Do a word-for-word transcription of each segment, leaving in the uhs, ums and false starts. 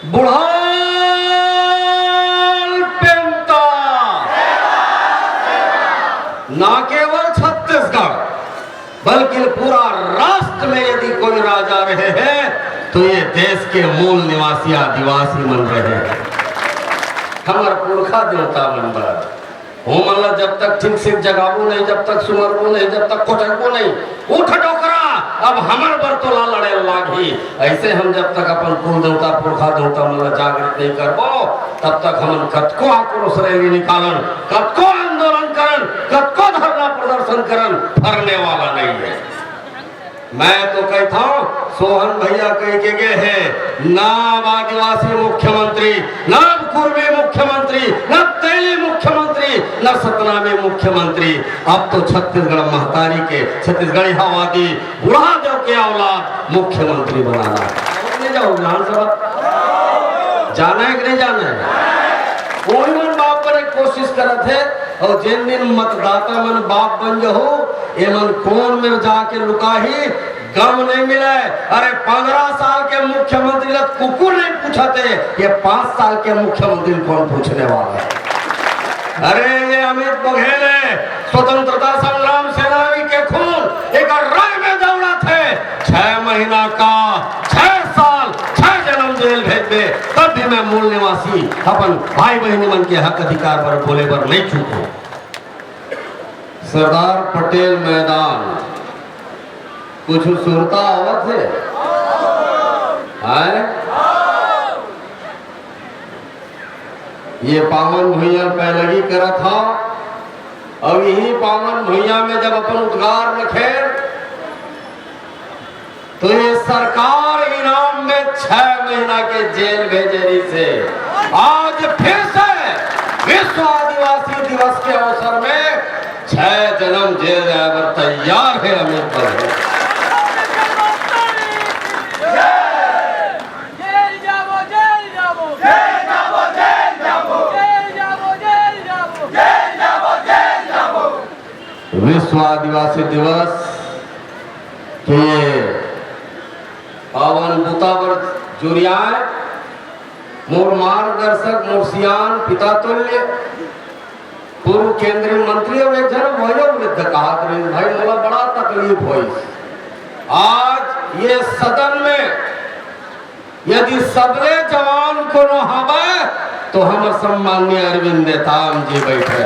बुढ़ाल पेंता ना केवल छत्तीसगढ़ बल्कि पूरा राष्ट्र में यदि कोई राजा रहे हैं तो ये देश के मूल निवासी आदिवासी मन रहे हैं। हमर पुरखा देवता मन बर ओमन ला जब तक ठीक से जगाबो नहीं, जब तक सुमरबो नहीं, जब तक कोचकबो नहीं, उठ डोकरा, अब हमर बर तोला लड़े लागही। ऐसे हम जब तक अपन कुल देवता पुरखा देवता मन ला जागृत नहीं करबो, तब तक हमन कतको आक्रोश रैली निकालन, कतको आंदोलन करन, कतको धरना प्रदर्शन करन, फरने वाला नहीं है। मैं तो कहता हूँ, सोहन भैया कह के गए हैं, ना अब आदिवासी मुख्यमंत्री, ना अब कुर्मी मुख्यमंत्री, ना अब तेली मुख्यमंत्री, ना सतनामी मुख्यमंत्री। अब तो छत्तीसगढ़ महतारी के, छत्तीसगढ़ी हवादी बुढ़ा देव के औलाद मुख्यमंत्री बनाना है। नहीं जाओ विधानसभा, जाना है कि नहीं जाना है? वही मन बाप करे कोशिश करत है। और जिन दिन मतदाता मन बाप बन जहू, एमन कोन में जाके लुकाही, गम नहीं मिले। अरे, पंद्रह साल के मुख्यमंत्री ला कुकुर नहीं पूछते, ये पांच साल के मुख्यमंत्री कौन पूछने वाला है? अरे, ये अमित बघेल है, स्वतंत्रता संग्राम सेनानी के खून एक रग में दौड़त है। छह महीना का, छह साल, छह जन्म जेल भेज दे, तब भी मैं मूल निवासी अपन भाई बहनी मन के हक अधिकार पर बोले बर नहीं चूकूं। सरदार पटेल मैदान, कुछ सुरता आवत है? आए? ये पावन भुइयां पैलगी करत हा, और यही पावन भुइयां में जब अपन उद्गार रखे, तो ये सरकार इनाम में छह महीना के जेल भेजे रहिसे। आज फिर से विश्व आदिवासी दिवस के अवसर में छह जन्म जेल जाए बर तैयार है अमित बघेल। जेल जाबो, जेल जाबो। जेल जाबो, जेल जाबो। जेल जाबो, जेल जाबो। जेल जाबो, जेल जाबो। विश्व आदिवासी दिवस के पावन बुता बर जुरियाए मोर मार्गदर्शक, मोर सियान पिता तुल्य, पूर्व केंद्रीय मंत्री और एक जन वयोवृद्ध कहत रहे, भाई मोला बड़ा तकलीफ होइस। आज ये सदन में यदि सबले जवान कोनो हवय, तो हमर सम्माननीय अरविंद नेताम जी बैठे।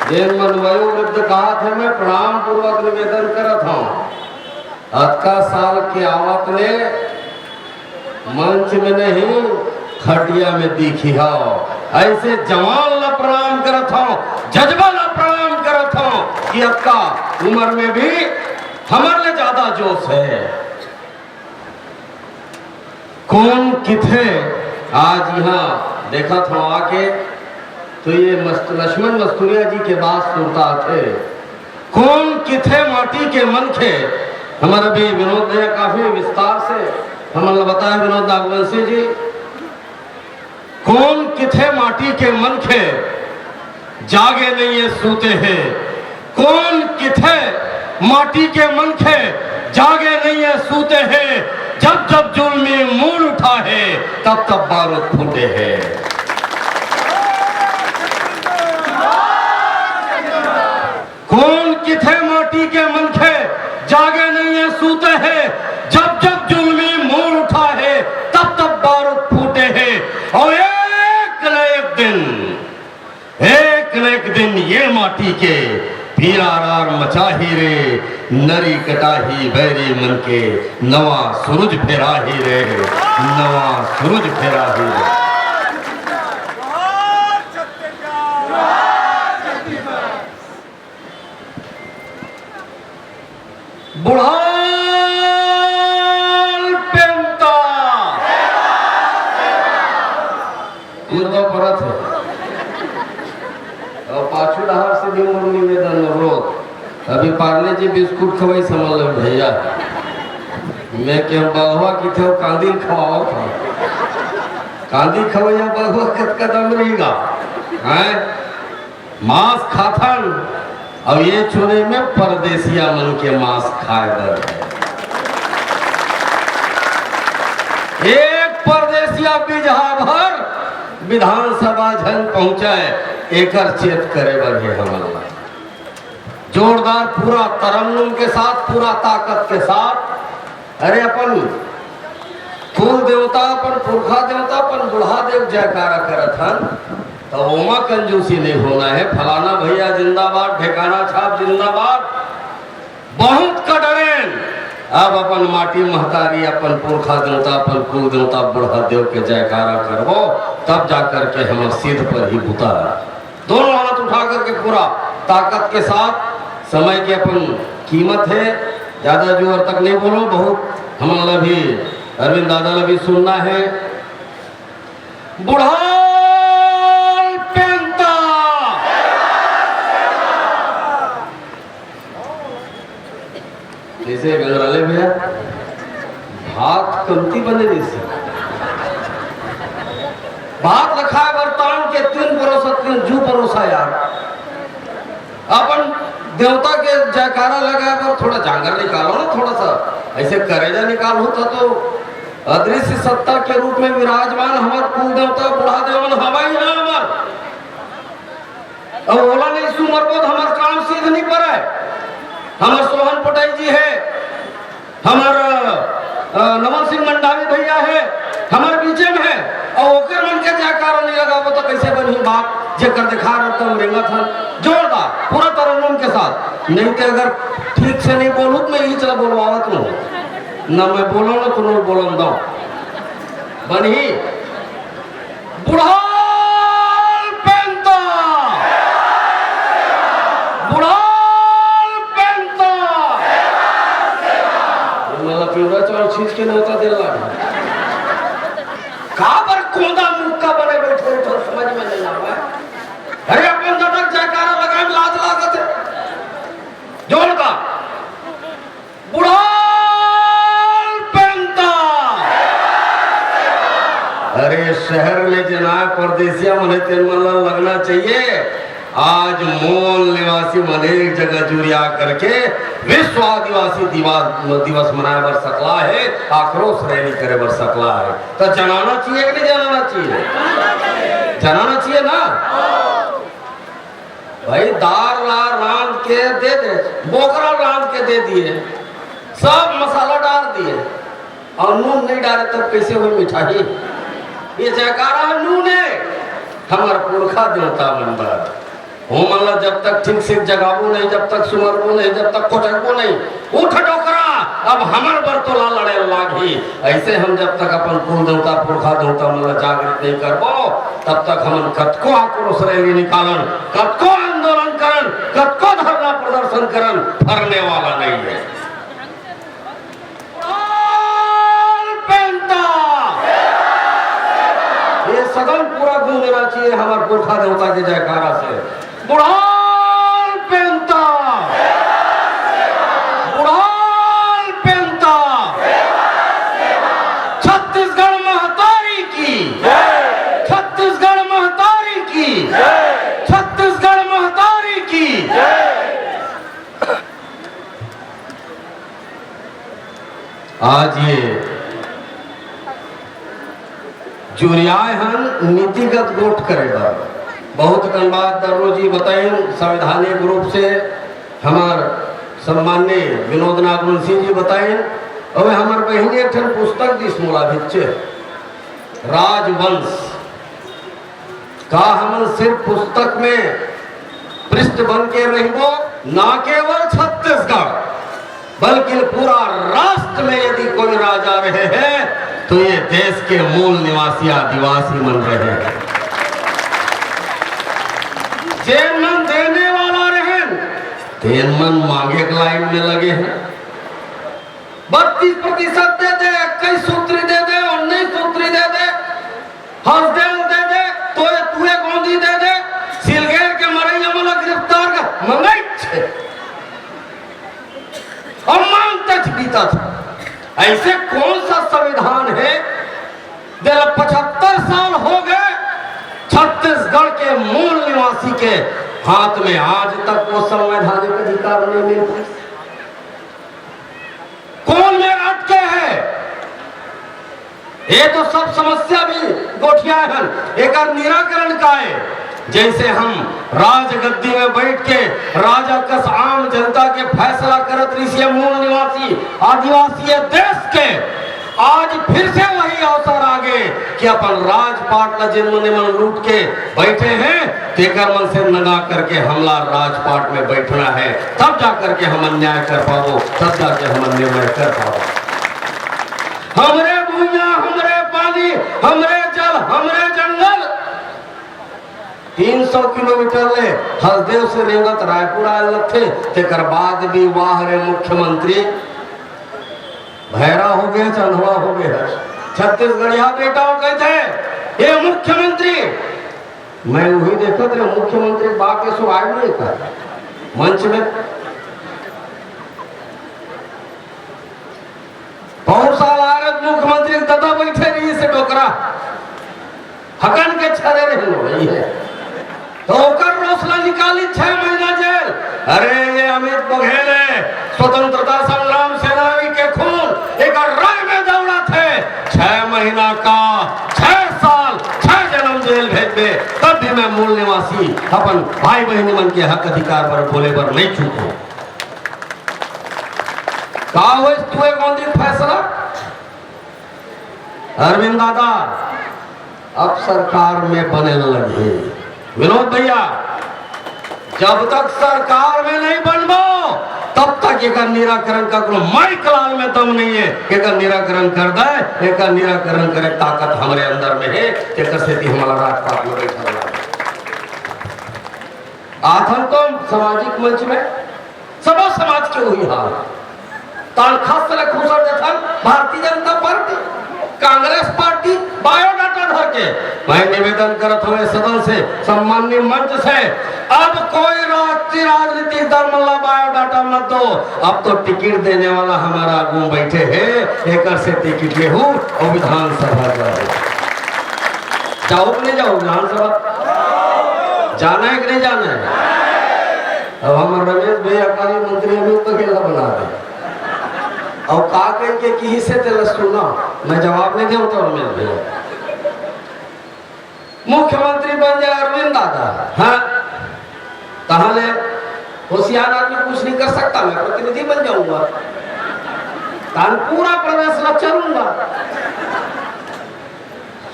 जेन मन वयोवृद्ध कहत हे, मैं प्रणाम पूर्वक निवेदन करत हूँ, अतका साल के आवत ले मंच में नहीं, खटिया में दिखी हो। ऐसे जवान ला प्रणाम करत हूँ, जज्बा ला प्रणाम करत हूँ कि अतका उम्र में भी हमर ले ज्यादा जोश है। कोन किथे आज यहाँ देखत हो आके, तो ये मस्त-, लक्ष्मण मस्तुरिया जी के बात सुरता आथे। कोन किथे माटी के मनखे, हमर अभी विनोद भैया काफी विस्तार से हमन ला बताए, विनोद नागवंशी जी। कोन किथे माटी के मनखे, जागे नहीं ये सूते हे। कोन किथे माटी के मनखे, जागे नहीं ये सूते हे। जब जब जुल्मी मूड़ उठा हे, तब तब बारूद फूटे हे। कोन किथे माटी के मनखे, जागे नहीं ये सूते हे। जब जब जुल्मी मूड़ उठा हे, तब तब बारूद फूटे हे। और एक न एक दिन, एक न एक दिन ये माटी के पीरारार मचाही रे, नरी कटाही बैरी मन के, नवा सूरज फेराही रे, नवा सूरज फेराही रे। बुढ़ाल पेंता। ये तो परत हे। और पाछू डहार से भी मोर निवेदन, अनुरोध, अभी पार्ले जी बिस्कुट खवाइस हमन ल भैया। मैं के बघवा किथे कांदी खवावत हूँ। कांदी खवैया बघवा कतका दम रहिगा? हैं? मांस खाथन, अब ये चुने में परदेसिया मन के मांस खाए बर। एक परदेसिया बिजहा भर विधानसभा झन पहुंचय, एकर चेत करे बर हे हमन ला। जोरदार पूरा तरन्नुम के साथ, पूरा ताकत के साथ, अरे अपन कुल देवता, अपन पुरखा देवता, अपन बुढ़ा देव जयकारा करत हन, त ओमा कंजूसी नहीं होना है। फलाना भैया जिंदाबाद, ढेकाना छाप जिंदाबाद, बहुत कटरेन। अब अपन माटी महतारी, अपन पुरखा देवता, अपन कुल देवता बुढ़ा देव के जयकारा करबो, तब जा करके हमर सिद्ध पर ही बुता है। दोनों हाथ उठा करके पूरा ताकत के साथ, समय के अपन कीमत है, ज्यादा जोर तक नहीं बोलो, बहुत हमन ला भी, अरविंद दादा ला भी सुनना है। बुढ़ाल पेंता। जैसे गंगराले भैया, भात कमती बने जैसे। भात ल खाए बर तान के तीन परोसा, तीन जू परोसा यार। अपन देवता के जयकारा लगाए बर थोड़ा जांगर निकालो ना, थोड़ा सा ऐसे करेजा निकालो, तो, तो अदृश्य सत्ता के रूप में विराजमान हमर कुल देवता बुढ़ा देवन हवाई है हमर। अब ओला नहीं सुमरबो त हमर काम सिद्ध नहीं परय। हमर सोहन पटेल जी है, हमर, अ, नमन सिंह मंडावी भैया है, हमर बीचे में है, अउ ओकर मन के जयकारा नहीं लगाबो त कैसे बनही बात? जेकर देखा रहता हम रेंगत हन, जोरदार, पूरा तरन्नुम के साथ। नहीं तो अगर ठीक से नहीं बोलूँ त मैं यही चला बोलवावत रहूँ, न मैं बोलो न कोनो बोलन दो। बनही। बुढ़ाल पेंता, बुढ़ाल पेंता। ये मला पिवरा चाउर छींच के नौता देला। काबर कोंदा मुक्का बने बैठे हो, समझ में नहीं आवा। अरे अपन दादा जयकारा लगाए में लाज लागत है। जोर का। बुढ़ाल पेंता। अरे शहर में जेन आय परदेसिया मन हे, तेन मन ला लगना चाहिए। आज मूल निवासी मन एक जगह जुरिया करके विश्व आदिवासी दिवा-, दिवस मनाए बर सकला हे, आक्रोश रैली करे बर सकला हे। त जनाना चाहिए कि नहीं जनाना चाहिए? जनाना चाहिए ना। भाई, दार ला रांध के दे दे, बोकरा रांध के दे दिए, सब मसाला डाल दिए अउ नून नहीं डाले, तब कैसे होई मिठाई? ये जयकारा हे नून हे, हमर पुरखा देवता मन बर। ओमन ला जब तक ठीक से जगाबो नहीं, जब तक सुमरबो नहीं, जब तक कोचकबो नहीं, उठ डोकरा, अब हमर बर तोला लड़े लागही। ऐसे हम जब तक अपन कुल देवता, पुरखा देवता मन ला जागृत नहीं करबो, तब तक हमन कतको आक्रोश रैली निकालन, कतको आंदोलन करन, कतको धरना प्रदर्शन करन, फरने वाला नहीं है। बुढ़ाल पेंता। ये सदन पूरा गूंजना चाहिए हमर पुरखा देवता के जयकारा से। बुढ़ाल पेंता, बुढ़ाल पेंता। छत्तीसगढ़ महतारी की, छत्तीसगढ़ महतारी की, छत्तीसगढ़ महतारी की। आज ये जुरियाए हन नीतिगत गोठ करे बर। बहुत कन बात दर्रो जी बताइन, संवैधानिक रूप से हमर सम्माननीय विनोद नागवंशी जी बताइन, अउ हमर बहिनी एक ठन पुस्तक दिस मोला भिच्चे, राजवंश। का हमन सिर्फ पुस्तक में पृष्ठ बन के रहिबो? ना केवल छत्तीसगढ़, बल्कि पूरा राष्ट्र में यदि कोई राजा रहे हैं, तो ये देश के मूल निवासी आदिवासी मन रहे हैं। जेन मन देने वाला रहे, तेन मन मांगे के लाइन में लगे हैं। बत्तीस प्रतिशत दे दे, इक्कीस सूत्री दे दे, उन्नीस सूत्री दे दे, हसदेव दे दे, तोय तुय गोंदी दे दे, सिलगेर के मरैया मन ला गिरफ्तार कर, मंगई छे। अउ मांगत बीतत। ऐसे कौन सा संविधान है, जेला पचहत्तर साल हो गए, छत्तीसगढ़ के मूल निवासी के हाथ में आज तक वो संवैधानिक अधिकार नहीं मिल पाए? कौन में अटके हैं? ये तो सब समस्या भी गोठियाए हन, एकर निराकरण का है? जैसे हम राजगद्दी में बैठ के राजा कस आम जनता के फैसला करत रहिस ये मूल निवासी आदिवासी ये देश के, आज फिर से वही अवसर आ गे कि अपन राजपाट ला जेन मने मन लूट के बैठे हैं, तेकर मन से नंगा करके हमला राजपाट में बैठना है, तब जा करके हम न्याय कर पाबो, तब जाके हम निर्णय कर पाबो। हमरे भुइयां, हमरे पानी, हमरे जल, हमरे जंगल। तीन सौ किलोमीटर ले हसदेव से रेंगत रायपुर आए लगथे, तेकर बाद भी वाह रे मुख्यमंत्री, भैरा हो गए, चंदवा हो गए। छत्तीसगढ़िया बेटा हो कहते हैं, ये मुख्यमंत्री। मैं वही देखत रहे, मुख्यमंत्री बाप के सो आए नहीं था मंच में। बहुत साल आरत मुख्यमंत्री के ददा बैठे रही से डोकरा, हकन के छरे रही हो रही है, तो ओकर रोसला निकाली छह महीना जेल। अरे, ये अमित बघेल है, स्वतंत्रता संग्राम सेनानी के खून एक राय में दौड़ा थे। छह महीना का, छह साल, छह जन्म जेल भेज दे, तब भी मैं मूल निवासी अपन भाई बहनी मन के हक अधिकार पर बोले बर नहीं चूकूं। का होइस तू एक औंधी फैसला? अरविंद दादा, अब सरकार में बने लगही। विनोद भैया, जब तक सरकार में नहीं बनबो, तब तक एकर निराकरण का कोनो माइक लाल में दम नहीं है। एकर निराकरण कर दे, एकर निराकरण करे ताकत हमरे अंदर में है, तेकर सेती हमला राजपाट में बैठल बा। आथन तो सामाजिक मंच में सबो समाज के वही हाल। तनखा से खुसर देथन Bharatiya Janata party, Congress party, biodata धर के। मैं निवेदन करत हूँ सदन से, सम्माननीय मंच से, अब कोई राष्ट्रीय राजनीतिक दल मन ला बायोडाटा मत दो। अब तो टिकट देने वाला हमारा आगू बैठे है, एकर से टिकट लेहू और विधानसभा जाओ। जाओ कि नहीं जाओ विधानसभा? जाना है कि नहीं जाना है? अब हमर रमेश भैया काली मंत्री अमित बघेल ला बना दे। और का कह के किही से तेला सुना, मैं जवाब नहीं देता रमेश भैया। मुख्यमंत्री बन जाए अरविंद दादा, हाँ, तहां ले होशियार आदमी कुछ नहीं कर सकता, मैं प्रतिनिधि बन जाऊंगा, तान पूरा प्रदेश ला चलूंगा।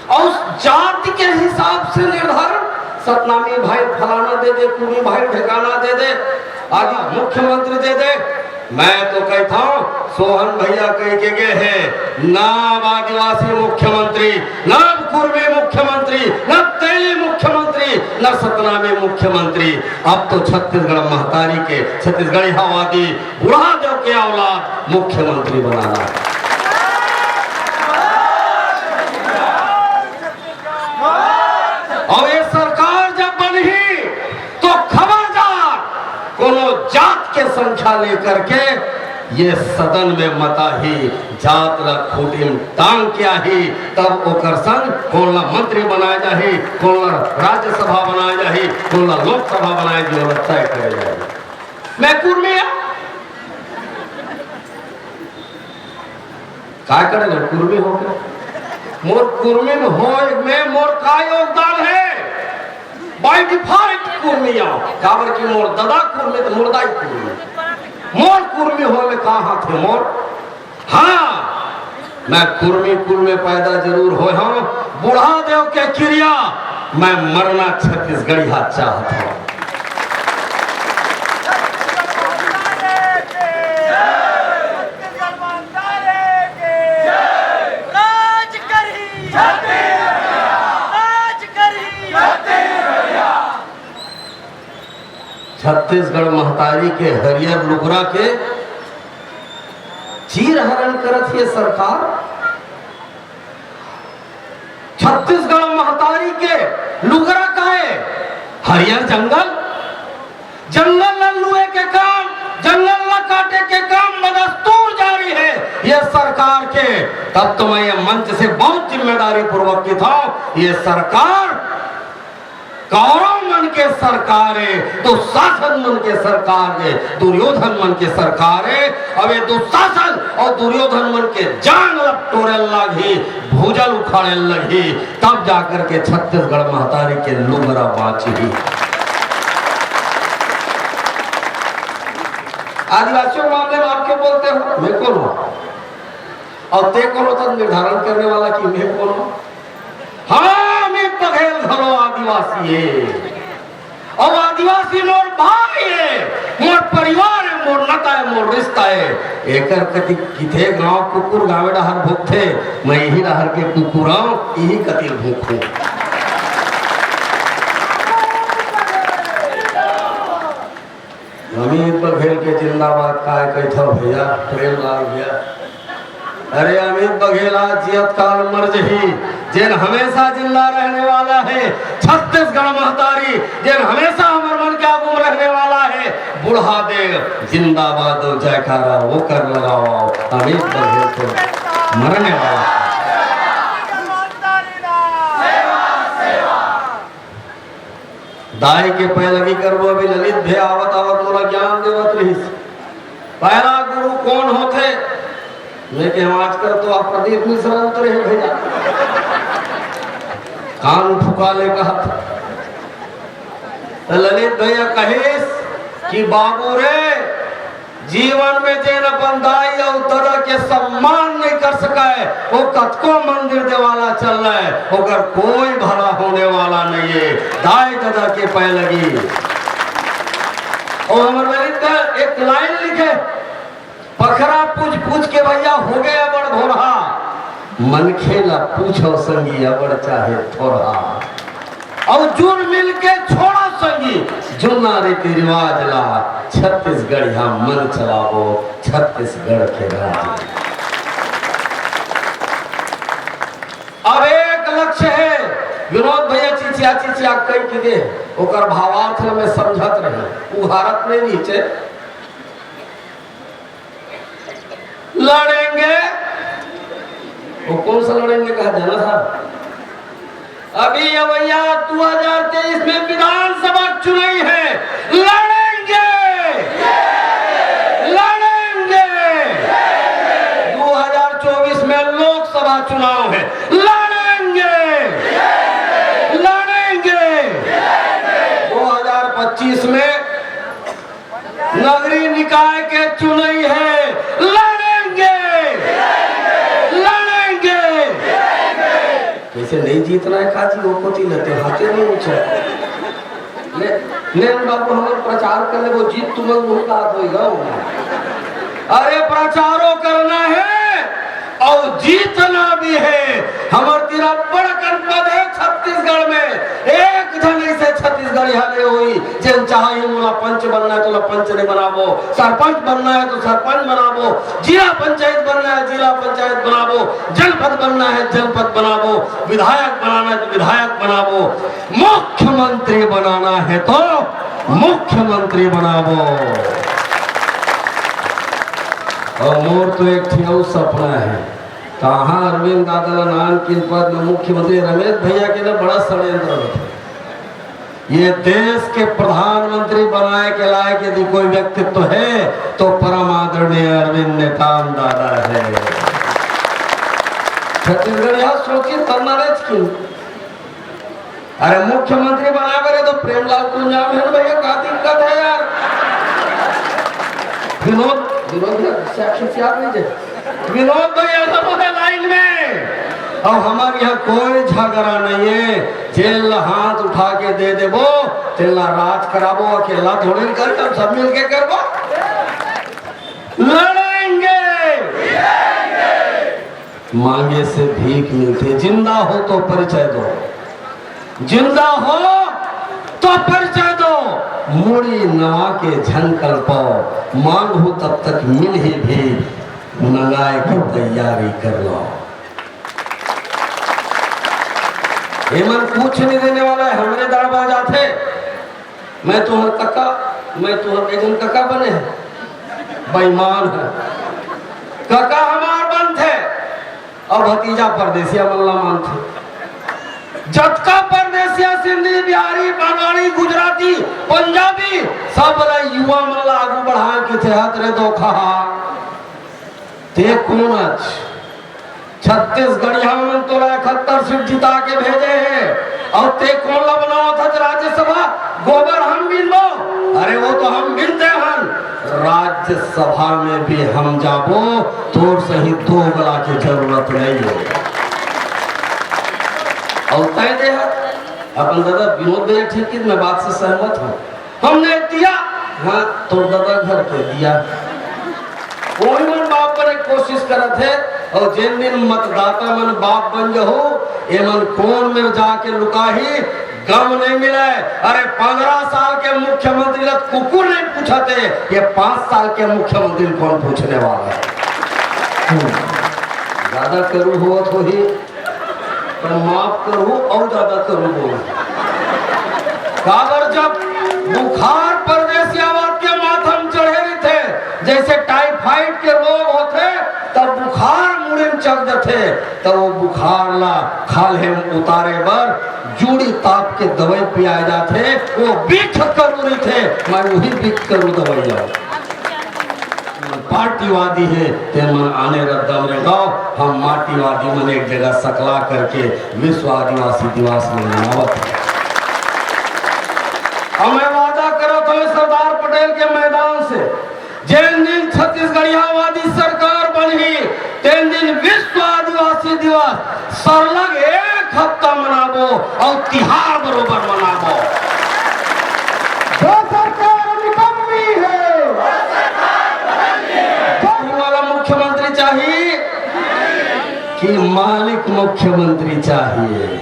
और उस जाति के हिसाब से निर्धारण, सतनामी भाई फलाना दे दे, कुर्मी भाई ठिकाना दे दे, आदि मुख्यमंत्री दे दे। मैं तो कहता हूँ, सोहन भैया कह के गए हैं, ना अब आदिवासी मुख्यमंत्री, ना अब कुर्मी मुख्यमंत्री, ना तेली मुख्यमंत्री, ना सतनामी मुख्यमंत्री। अब तो छत्तीसगढ़ महतारी के, छत्तीसगढ़ी हवादी बुढ़ा देव के औलाद मुख्यमंत्री बनाना है। और ये सरकार जब बनही तो खबरदार कोनो जात के संख्या लेकर के ये सदन में मत आही। जात ला खूंटी में टांग के आही, तब ओकर संग कोन ला मंत्री बनाए जाही, कोन ला राज्यसभा बनाए जाही, कोन ला लोकसभा बनाए जाही, ओला तय करे जाही। मैं कुर्मी हूं। काय करे ना कुर्मी होके? मोर कुर्मी में होए में मोर का योगदान है? By default कुर्मी आओ, काबर कि मोर ददा कुर्मी तो मुर्दा ही कुर्मी। मोर कुर्मी होए में का हाथ है मोर? हाँ, मैं कुर्मी कुल में पैदा जरूर होए हूँ। बुढ़ा देव के किरिया, मैं मरना छत्तीसगढ़िया चाहत हूँ। राज करही, राज करही। छत्तीसगढ़ महतारी के हरियर लुगरा के चीर हरण करत हे सरकार। छत्तीसगढ़ महतारी के लुगरा का हे? हरियर जंगल, जंगल ला लूए के काम, जंगल ला काटे के काम बदस्तूर जारी हे ये सरकार के। तब तो मैं ये मंच से बहुत जिम्मेदारी पूर्वक कहत हूँ, ये सरकार कौरव मन के सरकार हे, दुशासन मन के सरकार हे, दुर्योधन मन के सरकार हे। अब ये दुशासन अउ दुर्योधन मन के जांग ल टोरे ल लगही, भुजा ल उखाड़े ल लगही, तब जाकर के छत्तीसगढ़ महतारी के लुगरा बांचही। आदिवासियों के मामले में आप क्यों बोलते हो? मैं कौन हूँ? अउ तें कौन होथस निर्धारण करने वाला कि मैं कौन हूँ? हाँ, अमित बघेल घलो आदिवासी हे। अउ आदिवासी मोर भाई हे, मोर परिवार हे, मोर नाता हे, मोर रिश्ता हे। एकर कति किथे गांव कुकुर गांवे डहर भूकथे, मैं इही डहर के कुकुर हूँ, इही कति भूकहूँ। अमित बघेल के जिंदाबाद काय कहिथव भैया, प्रेमलाल भैया? अरे अमित बघेल आज जियत काल मर जही, जेन हमेशा जिंदा रहने वाला हे छत्तीसगढ़ महतारी, जेन हमेशा हमर मन के आगू में रहने वाला हे बुढ़ा देव। जिंदाबाद हो, जयकारा ओकर लगाओ। अमित बघेल तो मरने वाला हे। दाई के पैलगी करबो। अभी ललित भैया आवत आवत मोला ज्ञान देवत रहिस, पैरा गुरु कौन होथे? मैं कहे, आजकल तो आप प्रदीप मिश्रा उतरे हे भैया, कान फुका ले कहत। त ललित भैया कहिस कि बाबू रे, जीवन में जेन अपन दाई अउ ददा के सम्मान नइ कर सकय, वो कतको मंदिर देवाला चल रहा है, ओकर कोई भला होने वाला नहीं है। दाई ददा के पैलगी। अउ हमर ललित एक लाइन लिखे, पखरा पूछ पूछ के भैया हो गया बड़ भोरहा, मनखे ला पूछो संगी अबड़ चाहे थोरहा। अउ जुर मिल के छोड़ो संगी, जुन्ना रीति रिवाज ला, छत्तीसगढ़िया मन चलाबो, छत्तीसगढ़ के राज। अब एक लक्ष्य हे, विनोद भैया चिचिया चिचिया कहि के गे, ओकर भावार्थ ल मैं समझत रहेंव, उघारत नइ रहिस हे। लड़ेंगे। वो कौन सा लड़ेंगे कहा जाना था? अभी अवैया दो हज़ार तेईस में विधानसभा चुनाई है, लड़ेंगे, लड़ेंगे। दो हज़ार चौबीस में लोकसभा चुनाव है, लड़ेंगे, लड़ेंगे। दो हज़ार पच्चीस में नगरीय निकाय के चुनई हे, लड़ेंगे, लड़ेंगे। कैसे नहीं जीतना है काजी, वो कोती लेते हाथे नहीं ऊंचा। ले, ले बाबू, हमर प्रचार कर ले, वो जीत तुमन मुंह का हाथ होएगा वो। अरे प्रचारो करना है, अउ जीतना भी है। हमर तीर अब्बड़ अकन पद हे छत्तीसगढ़ में, एक झन अइसे छत्तीसगढ़िया नइ होई, जेन चाही मोला पंच बनना हे, तोला पंच नइ बनाबो, सरपंच बनना हे तो सरपंच बनाबो, जिला पंचायत बनना हे, जिला पंचायत बनाबो, जनपद बनना हे, जनपद बनाबो, विधायक बनाना हे तो विधायक बनाबो, मुख्यमंत्री बनाना हे तो मुख्यमंत्री बनाबो। अउ मोर तो एक ठिन अउ सपना हे, कहाँ अरविंद दादा ला नानकिन पद में मुख्यमंत्री, रमेश भैया के ना बड़ा षड्यंत्र रहिथे। ये देश के प्रधानमंत्री बनाए के लायक यदि कोई व्यक्तित्व हे तो परम आदरणीय अरविंद नेताम दादा हे। छत्तीसगढ़िया सोचिस तब ना रे कि अरे मुख्यमंत्री बनाए बर हे तो प्रेमलाल कुंजाम हे ना भैया, का दिक्कत हे यार? विनोद, विनोद भैया, साक्षी से आप नहीं जे। विनोद भैया सब हे लाइन में। अउ हमर यहाँ कोई झगड़ा नहीं हे, जेन ला हाथ उठा के दे देबो, तेन ला राज कराबो, अकेला थोड़े कर, हम सब मिलके करबो। लड़ेंगे। मांगे से भीख मिलथे, जिंदा हो तो परिचय दो, जिंदा हो तो परिचय दो, मुड़ी नवा के झन कलपाओ, मांगहू तब तक मिलही भीख, नंगाए के तैयारी कर लो। एमन कुछ नहीं देने वाला हे, हमरे दाड़ बह जाथे। मैं तुहर कका, मैं तुहर एक झन कका बने हे, बेईमान हे। कका हमार बनथे अउ भतीजा परदेसिया मन ला मानथे। जतका परदेसिया, सिंधी, बिहारी, मारवाड़ी, गुजराती, पंजाबी, सब ला युवा मन ला आगू बढ़ाए के चाहत रे धोखा। ते कोन अच? छत्तीसगढ़िया मन तोला इकहत्तर सीट जिता के भेजे हे, अउ ते कोन ला बनावत हच राज्यसभा? गोबर हम बिनबो। अरे, वो तो हम बिनते हन, राज्यसभा में भी हम जाबो, तोर सही दोगला के जरूरत नहीं है। अउ तय दे हा, अपन दादा विनोद भैया ठीक किस, मैं बात से सहमत हूँ। हमने दिया, हाँ, तो दादा घर के दिया। वही मन बाप बने कोशिश करत हे, अउ जेन दिन मतदाता मन बाप बन जहू, एमन कोन में जाके लुकाही, गम नहीं मिले। अरे, पंद्रह साल के मुख्यमंत्री ला कुकुर नहीं पूछते, ये पाँच साल के मुख्यमंत्री कोन पूछने वाला है? हम्म। ज्यादा करू होत होही, पर माफ करू, अउ ज्यादा करू बोल। काबर जब बुखार परदेसियावाद के माथा म चढ़े रहिथे, जैसे टाइफाइड के रोग होथे, तब बुखार मुड़े म चढ़ जथे, तब वो बुखार ला खाल्हे म उतारे बर जूड़ी ताप के दवाई पियाए जाथे, वो बिख करू रहिथे, मैं वही बिख करू दवाई आऊँ। पार्टीवादी हे, ते मन आने रद्दा में गाओ, हम माटीवादी मन एक जगह सकला करके विश्व आदिवासी दिवस में मनावत हे। अब मैं वादा करत हूँ सरदार पटेल के मैदान से, जेन दिन छत्तीसगढ़ियावादी सरकार बनही, तेन दिन विश्व आदिवासी दिवस सरलग एक हफ्ता मनाबो अउ तिहार बरोबर मनाबो। जो सरकार निकम्मी है, जो वाला मुख्यमंत्री चाहिए कि मालिक मुख्यमंत्री चाहिए?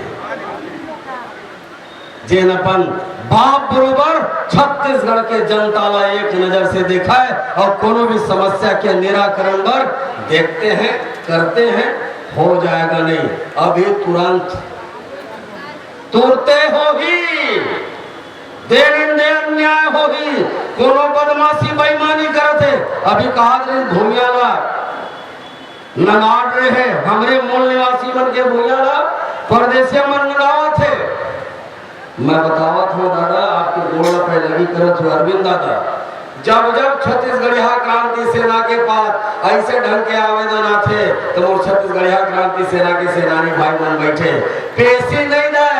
जेन अपन बाप बरोबर छत्तीसगढ़ के जनता ला एक नजर से देखय अउ कोनो भी समस्या के निराकरण बर देखते हैं, करते हैं, हो जाएगा नहीं, अभी तुरंत तुरते होही, देर दे अन्याय होही। कोनो बदमाशी बेईमानी करत हे, अभी कहा रहे भूमिया ला नंगाट रहे हे, हमरे मूल निवासी मन के भुइयां ला परदेसिया मन नंगावत हे। मैं बतावत हूँ दादा, आपके गोड़ ला पैलगी करत हूँ अरविंद दादा, जब जब छत्तीसगढ़िया क्रांति सेना के पास ऐसे ढंग के आवेदन आथे, तो मोर छत्तीसगढ़िया क्रांति सेना के सेनानी भाई मन बैठे, पेशी नहीं दे,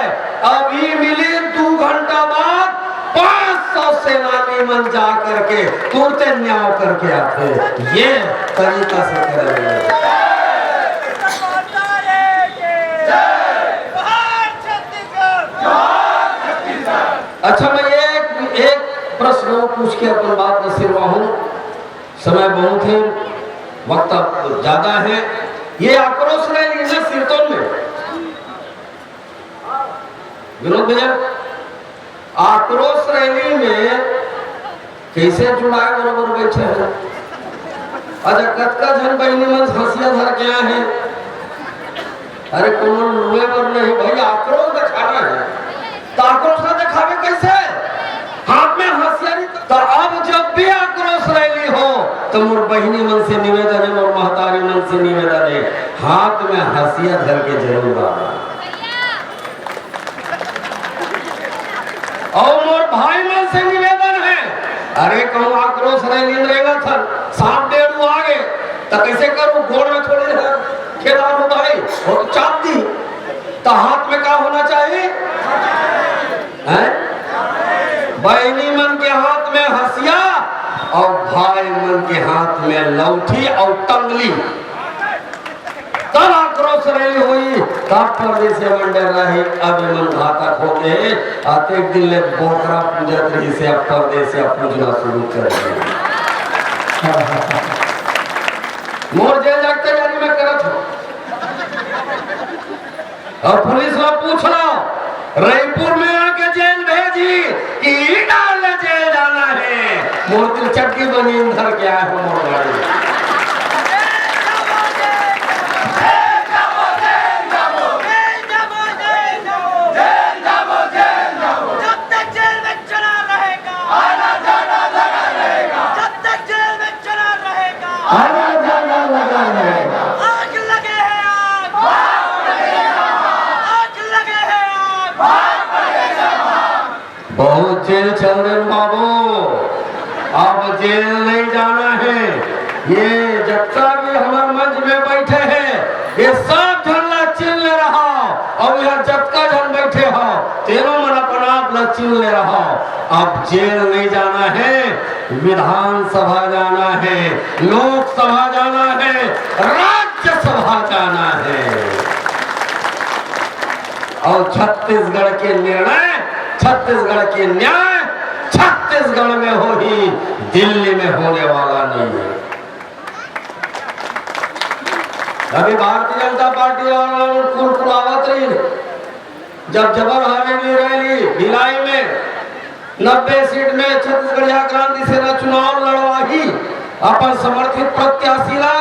अभी मिली दू घंटा बाद पाँच सौ सेनानी मन जा करके तुरते न्याय करके आथे। ये तरीका से करे। अच्छा, मैं एक, एक प्रश्न पूछ के अपन बात में सिरवाहूँ। समय बहुत है, वक्त अब ज्यादा है। ये आक्रोश रैली है ना सिरतोन में, विनोद भैया, आक्रोश रैली में कैसे जुड़ाए बरोबर बैठे हैं? अच्छा, कतका झन बहिनी मन हंसिया धर के आए हैं। अरे, कोनो लुए बर नहीं भाई, आक्रोश दिखाना है। तो आक्रोश ना दिखावे कैसे? हाथ में हंसिया नहीं। तो अब जब भी आक्रोश रैली हो, तो मोर बहिनी मन से निवेदन है, मोर महतारी मन से निवेदन है, हाथ में हंसिया धर के जरूर आना। अउ मोर भाई मन से निवेदन है, अरे कहूँ आक्रोश रैली में रेंगत हन, सांप डेढ़ आ गे, त कैसे करूँ? गोड़ में थोड़ी खेला हूँ भाई, वो तो चाप दी। तो हाथ में का होना चाहिए? हैं? बहिनी मन के हाथ में हंसिया अउ भाई मन के हाथ में लौठी अउ टंगली। तब आक्रोश रैली होई, तब परदेसिया मन डर्राही, अब एमन घातक होगे, अतेक दिन ले बोकरा पूजत रहिसे, अब परदेसिया पूजना शुरू कर दिस। मोर जेल जाके तैयारी मैं करत हूँ। अब पुलिस ला पूछ लो, रईपुर में आके जेल भेजी कि ईटाल ले जेल जाना है। मोर दिल चड्डी बनियान धर के आए हो मोर गाड़ी। जब तक जेल में चला रहेगा, जब तक जेल में चला रहेगा, आना जाना लगा रहेगा। आग लगे है आग, आग लगे है चंद्रन बाबू, अब जेल नहीं जाना है। ये जतका भी हमर मंच में बैठे हैं, ये सब झन ला चिन ले रहा, अउ यहाँ जतका झन बैठे हो, तेनो मन अपन आप ला चिन ले रहा। अब जेल नहीं जाना है, विधानसभा जाना है, लोकसभा जाना है, राज्यसभा जाना है। अउ छत्तीसगढ़ के निर्णय, छत्तीसगढ़ के न्याय छत्तीसगढ़ में होही, दिल्ली में होने वाला नहीं है। अभी भारतीय जनता पार्टी वाला मन कुलकुलावत रही, जब जबर हवेली रैली भिलाई में नब्बे सीट में छत्तीसगढ़िया क्रांति सेना चुनाव लड़वाही अपन समर्थित प्रत्याशी ला,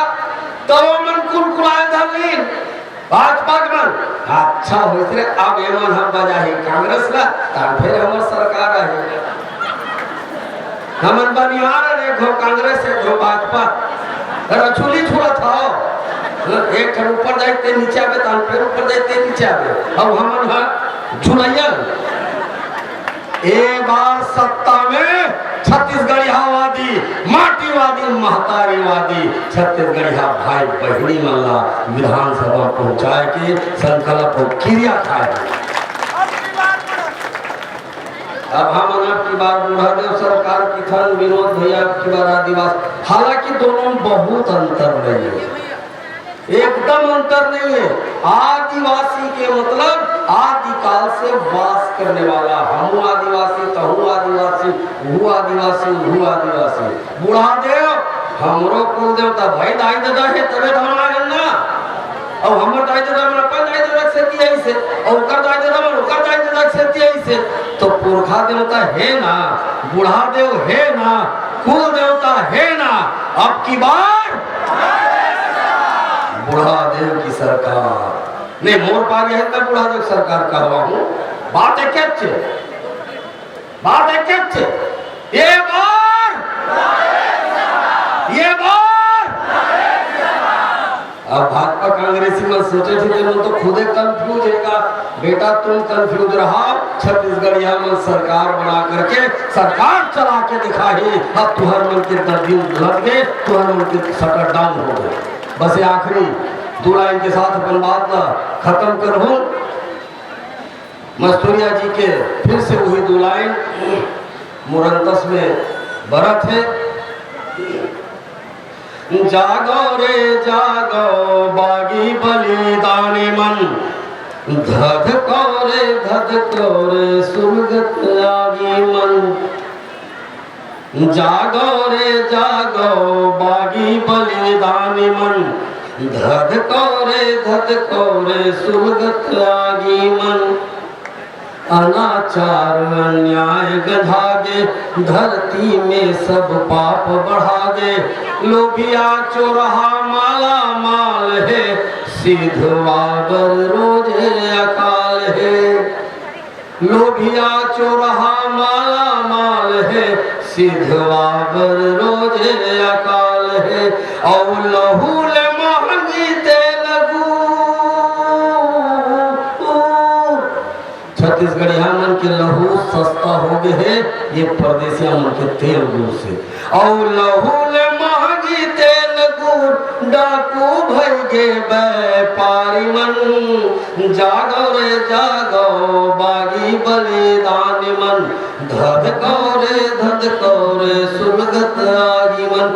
तब मन कुलकुलाए धरलीन। भाजपा के मन, अच्छा होइस रे, अब एमन ह बजाही कांग्रेस ला, तब फिर हमर सरकार आही। हमन बनिहार, एक घो कांग्रेस, एक घो भाजपा। रछुली छुड़त हव। एक ठन ऊपर जाए ते नीचे आवे, तहन फिर ऊपर जाए ते नीचे आवे। अब हमन ह झुलैया। ए बार सत्ता में छत्तीसगढ़ियावादी, माटीवादी, महतारीवादी छत्तीसगढ़िया भाई बहिनी मन ला विधानसभा पहुंचाए के संकल्प अउ किरिया खाए। अब हमन अब की बार बूढ़ा देव सरकार की थन, विनोद भैया अब की बार आदिवासी, हालांकि दोनों में बहुत अंतर नहीं है, एकदम अंतर नहीं है। आदिवासी के मतलब आदिकाल से वास करने वाला, हमू आदिवासी, तहू आदिवासी, वहू आदिवासी, वहू आदिवासी। बूढ़ा देव, हमरो कुल देवता भाई दाई ददा हे, तबे तो हम आ गन ना। अउ हमर दाई ददा मन अपन दाई ददा के सेती आइस हे, अउ ओकर दाई ददा मन ओकर दाई ददा के सेती आइस हे। तो पुरखा देवता हे ना, बूढ़ा देव हे ना, कुल देवता हे ना। अब की बार बूढ़ा देव की सरकार। नहीं, मोर पारी हे त बूढ़ा देव सरकार कहवाहूं। बात एकेच हे। बात एकेच हे, ये बार, ये बार। अब भाजपा कांग्रेसी मन सोचथे, तेमन तो खुदे confuse हे का। बेटा, तुम confuse रहा, छत्तीसगढ़िया मन सरकार बना करके सरकार चला के दिखाही। अब तुहर मन के दर्दी लग गे, तुहर मन के shutdown हो गे। बस ये आखिरी दू line के साथ अपन बात ला खतम करहूं। मस्तूरिया जी के फिर से वही दू line मुरंतस में बरत हे। जागो रे जागो बागी बलिदानी मन, धधको रे धधको रे सुरगत आगी मन। जागो रे जागो बागी बलिदानी मन, धधको रे धधको रे सुलगत आगी मन। अनाचार अन्याय गंधागे, धरती में सब पाप बढ़ागे। लोभिया चोरहा माला माल हे, सिधवा बर रोजे अकाल हे। लोभिया चोरहा माला माल हे, सिधवा बर रोजे अकाल हे। अउ लहू ले महंगी तेल गुर। छत्तीसगढ़िया मन के लहू सस्ता हो गे हे, ये परदेसिया मन के तेल गुर से। अउ लहू ले महंगी तेल गुर, डाकू भई गे बैपारी मन। जागो रे जागो बागी बलिदानी मन, धधको रे धधको रे सुलगत आगी मन।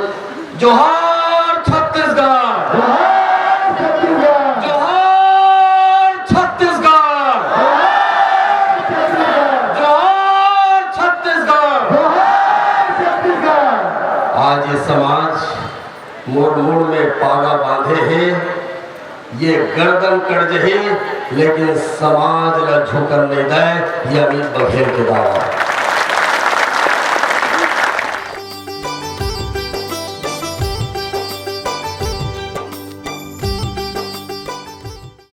जोहार छत्तीसगढ़। जोहार छत्तीसगढ़। जोहार छत्तीसगढ़। जोहार छत्तीसगढ़। जोहार छत्तीसगढ़। जोहार छत्तीसगढ़। आज ये समाज मोर मुड़ में पागा बांधे हे, ये गर्दन कट जही, लेकिन समाज ला झुकन नहीं दय, ये अमित बघेल के दावा हे।